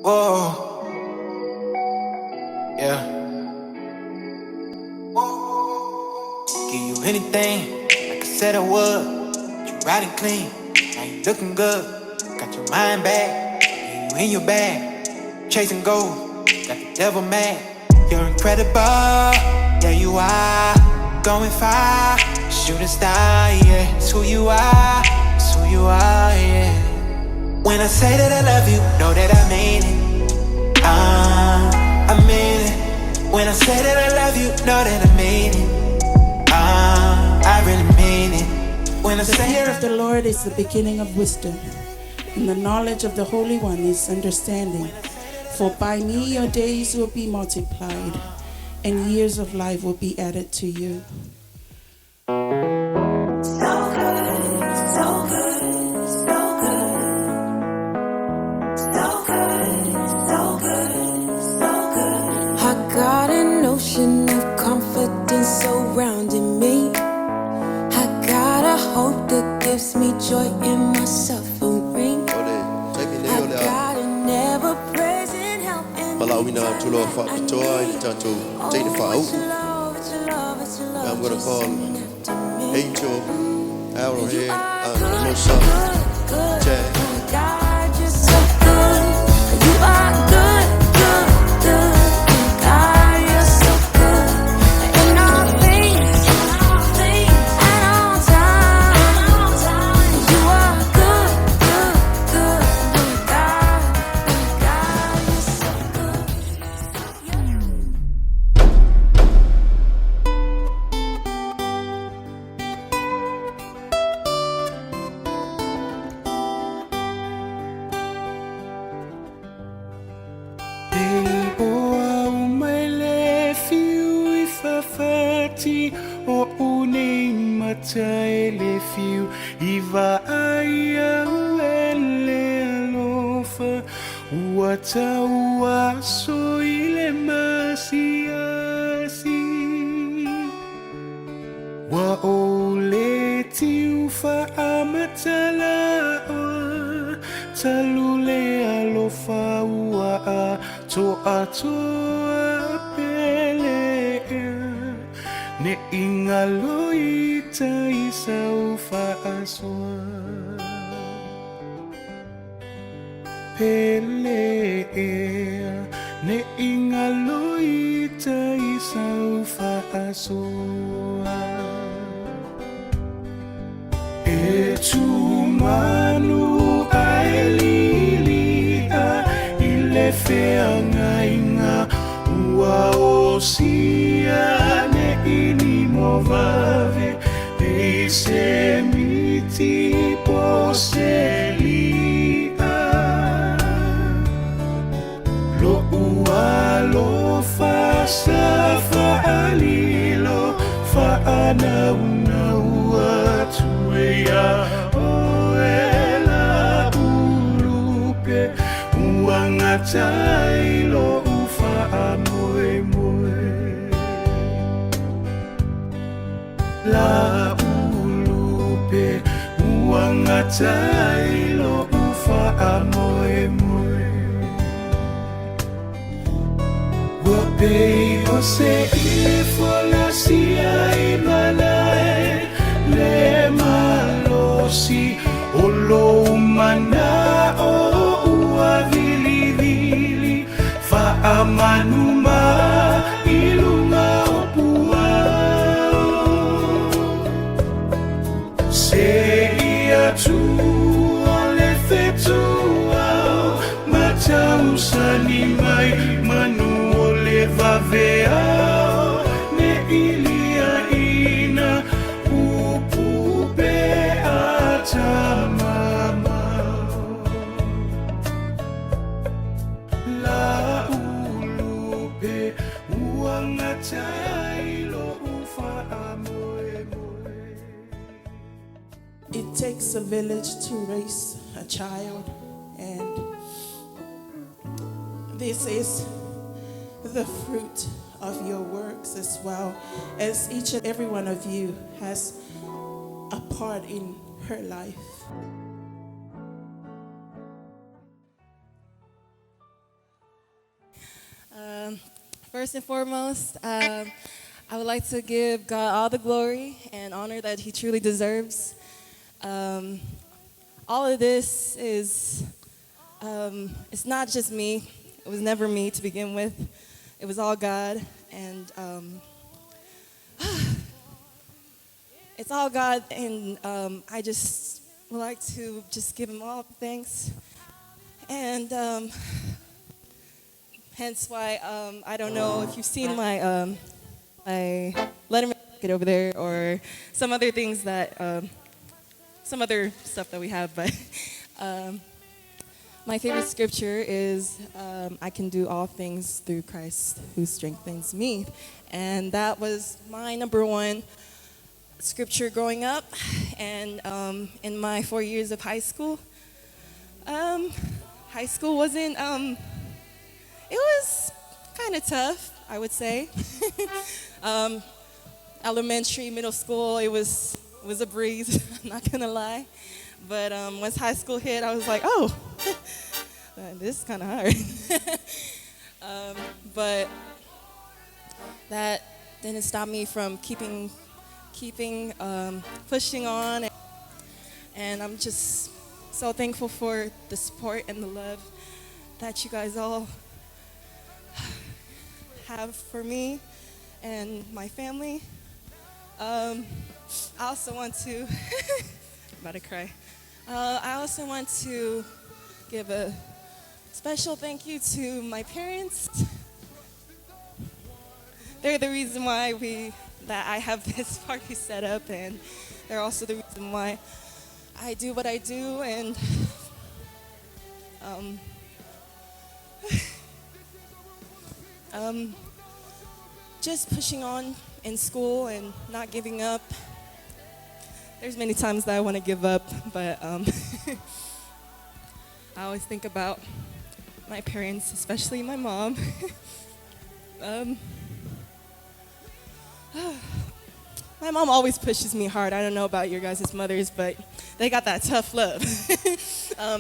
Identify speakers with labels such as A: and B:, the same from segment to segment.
A: Whoa. Yeah. Give you anything, like I said I would. You riding clean, now you looking good. Got your mind back, yeah, you in your bag. Chasing gold, got the devil mad. You're incredible, yeah you are. Going far, shooting star, yeah. It's who you are, it's who you are, yeah. When I say that I love you, know that I mean it. I mean it. When I say that I love you, know that I mean it. I really mean it. When I
B: The
A: say
B: fear of the Lord is the beginning of wisdom, and the knowledge of the Holy One is understanding. For by me your days will be multiplied, and years of life will be added to you.
C: So good, so good, so good. So good, so good, so good.
D: I got an ocean of confidence surrounding me. I got a hope that gives me joy in my suffering.
E: O le taimi
D: I
E: nei o le a
D: got an ever-present help in
E: Palauina
D: time
E: tulo
D: I
E: whaapitoa i le
D: need.
E: tātou teine
D: Oh,
E: whaau.
D: it's your love, it's your love, it's your
E: I'm
D: love
E: gonna call
D: chasing after me.
E: Angel
D: You
E: Arrowhead
D: are
E: and
D: good,
E: Musa
D: good, good.
E: Jay.
D: God, you're so good. You are good, good, good. God, you're so good. In all things, at all times. You are good, good, good. God, God, you're so good.
F: Te oa umai le fiu i fafati o unei mata e le fiu i vaai au e le alofa ua tau aso i le masiasi. Ua ou le tiu faamatalaoa talu le alofa ua atoatoa pele ne i galo i tai sau faasoa pele ne i galo i tai sau faasoa. E tumanu ae lilia i le feagaiga ua osia ne i nimo vave e i se miti po o se li'a. Lo'u alofa sa fa'alilo fa'anaunau atu e iā oe la'u lupe ua gata ai lo'u fa'amoemoe la'u lupe ua gata ai lo'u fa'amoemoe. Ua pei o se ifo lasia i malae le malosi o lou mana'o ua vilivili fa'amanumā i luga o puao. Seia tua le fetuao matausani mai manu o le vaveao ne i liaina upu pe atamamao la'u lupe ua gata ai lo'u fa'amoemoe.
B: It takes a village to raise a child, and this is the fruit of your works as well as each and every one of you has a part in her life.
E: First and foremost, I would like to give God all the glory and honor that He truly deserves. All of this is, it's not just me. It was never me to begin with. It was all God. And it's all God. And I just would like to just give Him all the thanks. And hence why I don't know if you've seen my my Letterman jacket over there or some other things that some other stuff that we have, but my favorite scripture is I can do all things through Christ who strengthens me. And that was my number one scripture growing up and in my 4 years of high school. High school wasn't, it was kind of tough, I would say. Elementary, middle school, it was a breeze, I'm not gonna lie. But once high school hit, I was like, oh, this is kind of hard. But that didn't stop me from keeping pushing on. And I'm just so thankful for the support and the love that you guys all have for me and my family. I also want to, I'm about to cry. I also want to give a special thank you to my parents. They're the reason why that I have this party set up, and they're also the reason why I do what I do, and just pushing on in school and not giving up. There's many times that I want to give up, but I always think about my parents, especially my mom. My mom always pushes me hard. I don't know about your guys' mothers, but they got that tough love.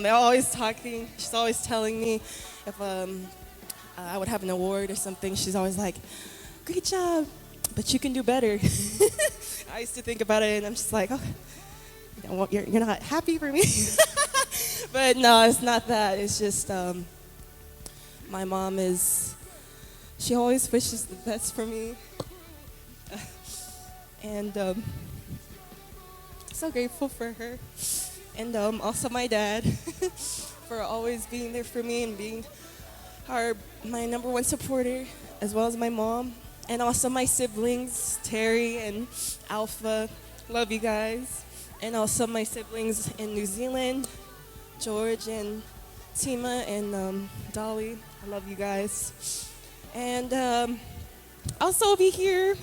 E: They're always talking. She's always telling me if I would have an award or something. She's always like, great job, but you can do better. I used to think about it, and I'm just like, oh, you're not happy for me. But no, it's not that. It's just my mom is, she always wishes the best for me. And so grateful for her. And also my dad for always being there for me and being my number one supporter, as well as my mom. And also my siblings, Terry and Alpha. Love you guys. And also my siblings in New Zealand, George and Tima and Dolly. I love you guys. And also be here,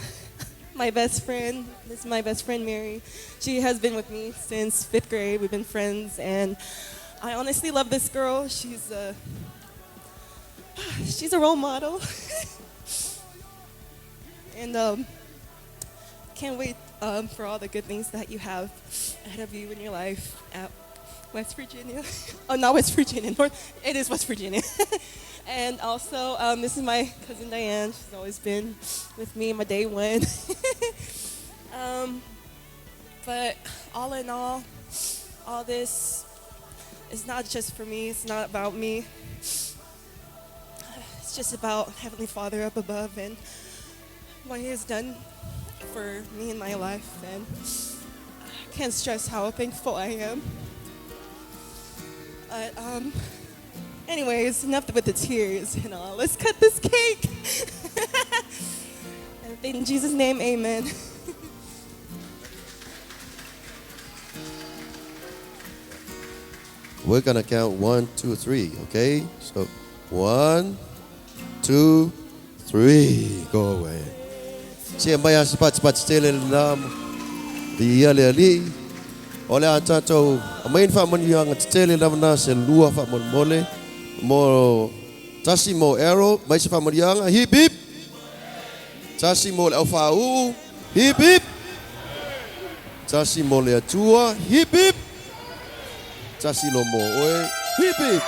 E: my best friend. This is my best friend, Mary. She has been with me since 5th grade. We've been friends, and I honestly love this girl. She's a role model. And can't wait for all the good things that you have ahead of you in your life at West Virginia. Oh, not West Virginia. North, it is West Virginia. And also, this is my cousin Diane. She's always been with me my day one. But all in all this is not just for me. It's not about me. It's just about Heavenly Father up above and what He has done for me in my life. And I can't stress how thankful I am. But anyways, enough with the tears and all. Let's cut this cake. In Jesus' name, amen.
G: We're gonna count 1, 2, 3, okay? So 1, 2, 3, go away. Sia mai a se pat tele na ia le ali. O le atatou amain fa manu tele lava na se lua fa mole mo tasi mo arrow mai se fa manu hip hip. Tasi mo le alfa u hip hip. Tasi mo le atua hip hip. Tasi lo mo oe hip hip.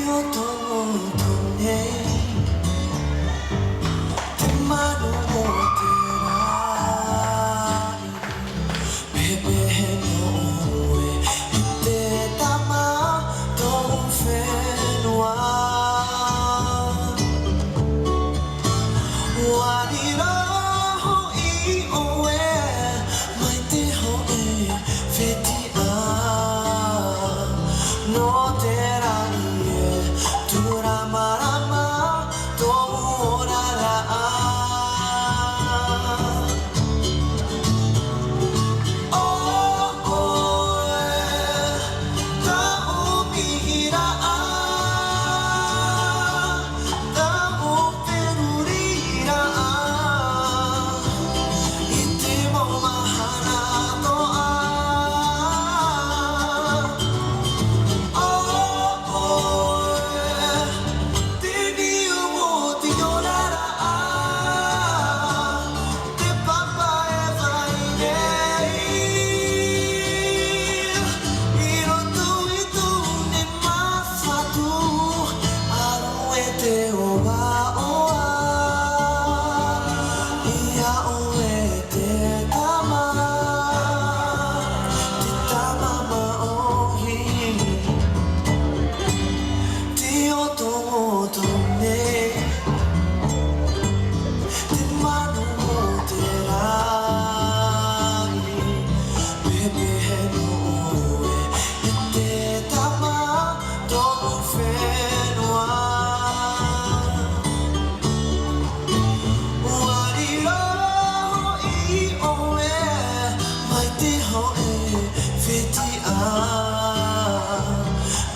C: 뛰었던 동네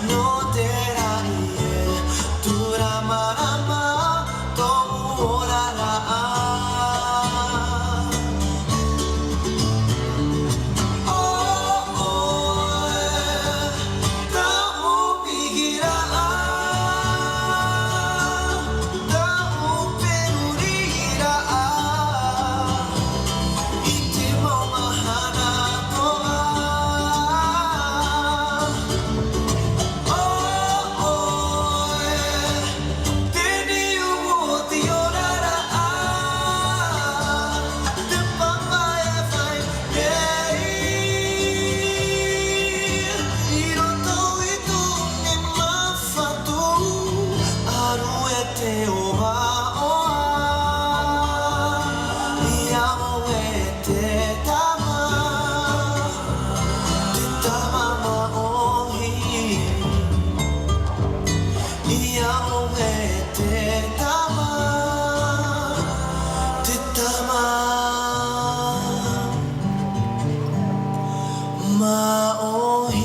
A: No te ra i e Turamarama Tō ora rā. Te tama maohi.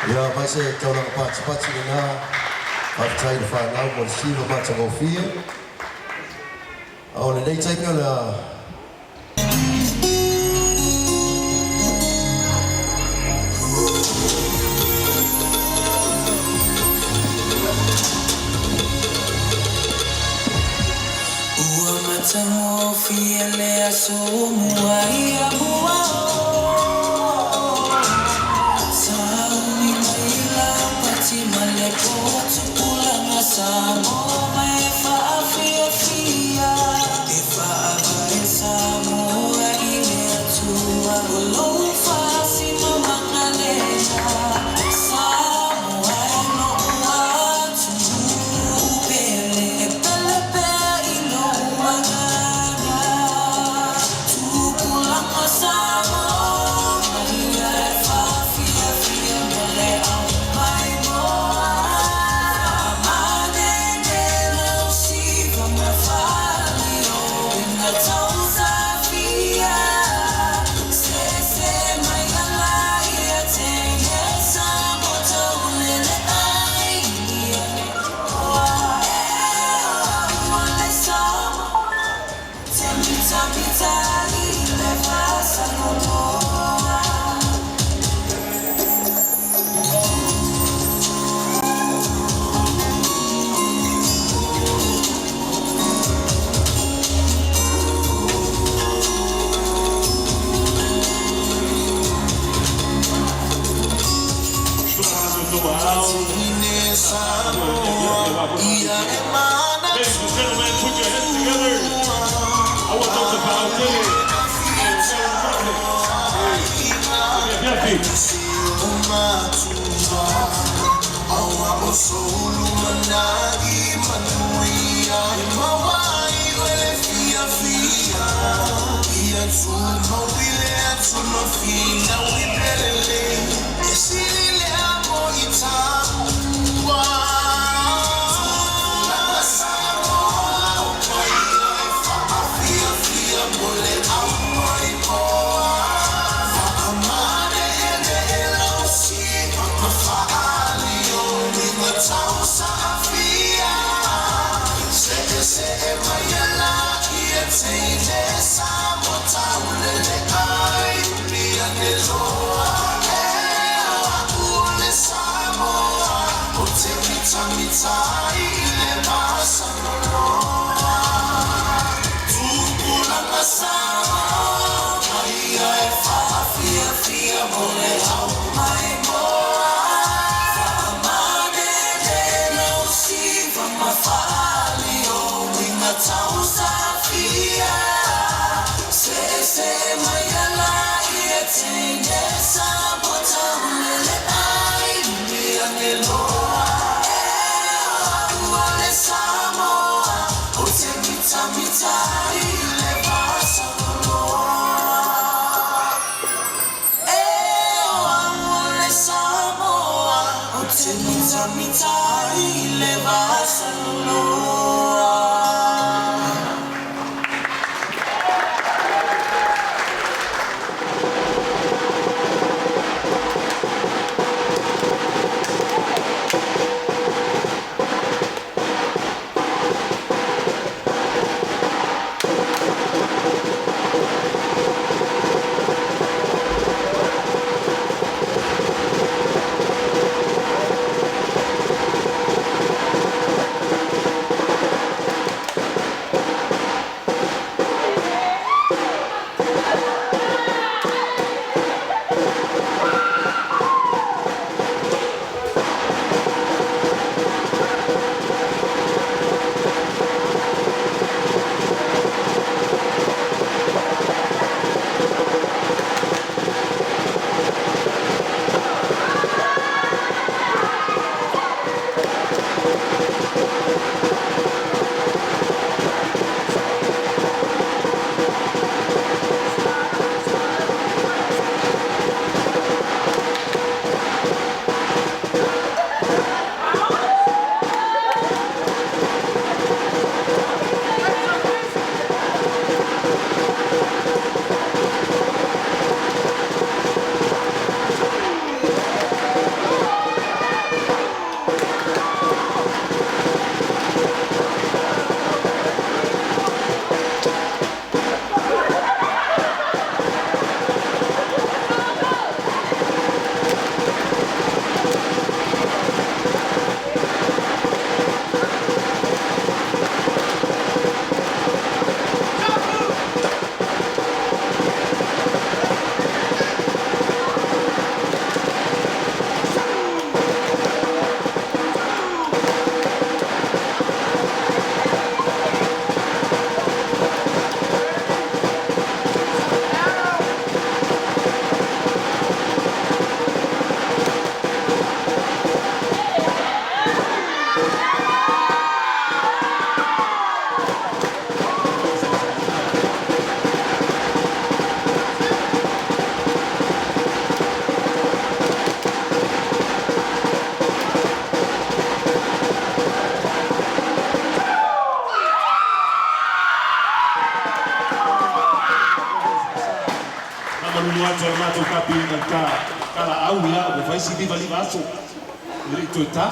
G: Ia mai se taulaga patipati lenā faafetai i le fanau mo le siva matagofie. A o lenei taimi o le a
A: Ua matagofie le aso mua ia mua o Sauni mai lau pati ma le potu pulaga Samoa mai e faafiafia E faavae Samoa i le Atua O lou faasimamaga lena Samoa e lou atunuu pele E pele pea i lou agaga Tupulaga Samoa Ia e faafiafia mo le au maimoa Faamanene lau siva ma faalio Ina tausafia Se mai ala ia teine Samoa taulele ai ia Ua le Samoa Te mita mita i le faasagogoa.
H: Ladies and gentlemen, put your hands together. I want those about Faamalulu atu a le matou kapeneta i le ta talaau, ia, ua fai si 55 aso e le i toe ta.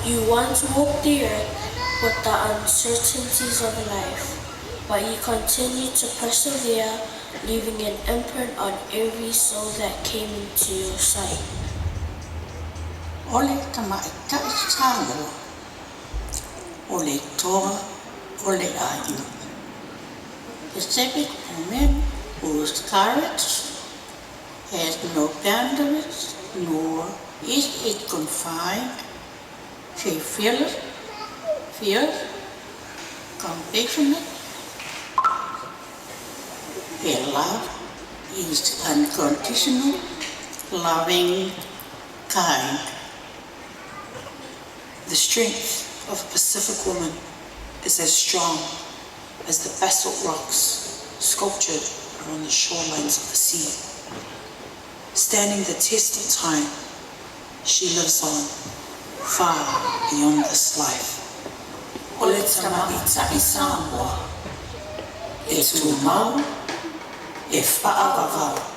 D: You once walked the earth with the uncertainties of life, but you continued to persevere, leaving an imprint on every soul that came into your sight.
I: O le tamaitai Samoa, o le toa o le aiga. Pacific woman whose courage has no boundaries nor is it confined. She fearless, fierce, compassionate. Her love is unconditional, loving, kind.
J: The strength of a Pacific woman is as strong as the basalt rocks sculptured around the shorelines of the sea. Standing the test of time, she lives on far beyond this life.
I: O le tamaitai Samoa, e tumau, e faavavau.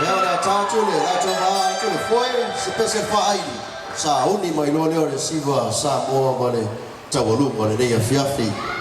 G: Ia o le a ta atu le latou va atu le foe, se pese faaili. Sauni mai loa lea o le siva Samoa ma le taualuga o lenei afiafi.